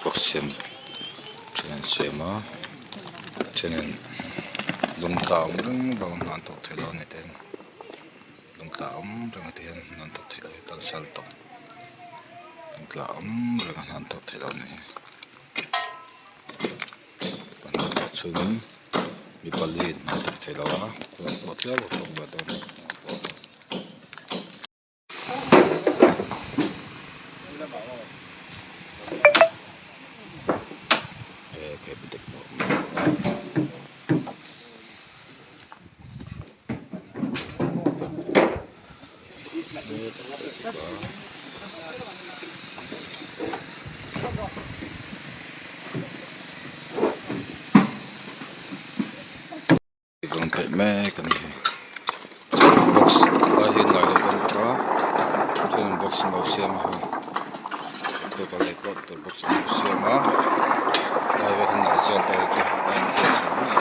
Box siam then an siam a thenin lung tla awm reng vang hna an thawk theilo a ni te lung tla awm reng a ti hian hna an thawk theilo a ni tan sal tawp lung tla awm reng a hna an thawk theilo a ni hi hna thawk chhungin mi pali in hna an thawk theilo a chuan pawh tlem a thawk ve dawn a ni. Rawn paih mek a ni hei box lai hi lai deuh dawn bawk a chuanin box an lo siam a hei paper leh pawh tur box an lo siam a lai vel hi nalh zawk ta chu a inchei chho mai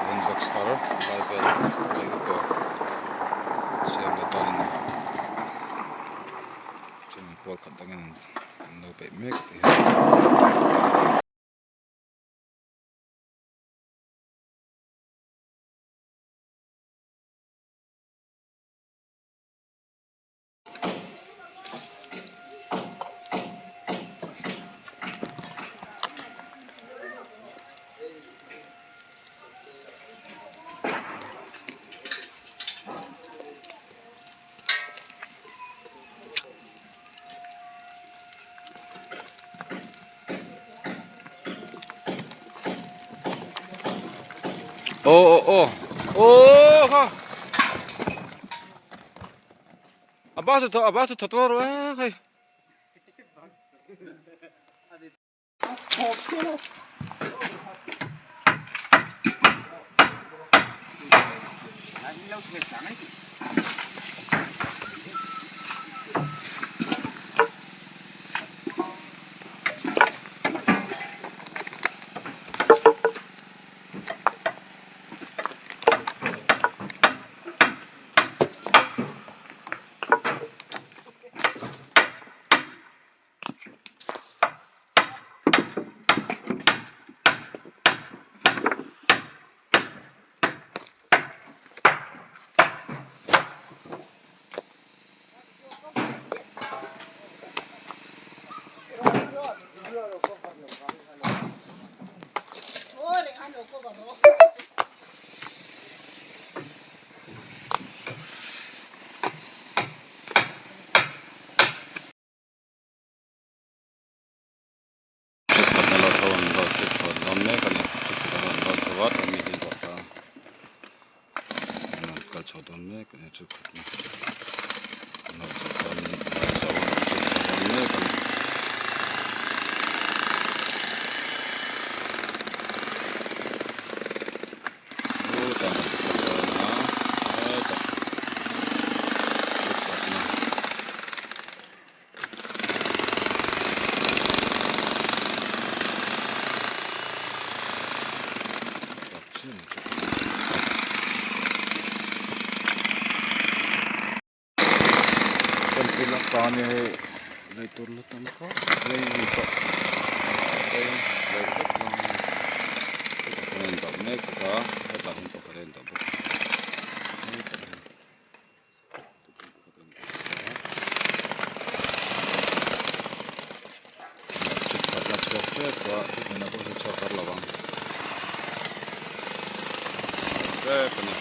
chuan box thar lai vel lei tur siam leh dawn a ni chuanin pawl khat dangin an lo peih mek tih hi. Ô ô ô ô kha a bus a a bus a thaw tawh rawh e hei. Kal chho dawn mek a ni chu khatna an lo chho dawn chho dawn mek a ni. Lei tur la tam khawp mai a ni tawh lei vek a ni a in dawh mek bawk a hetah hian pakhat a in dawh bawk a hetah hian pakhat a chhuak tep a thuthleng ah pawh hi chhuak har lo ang tep a ni.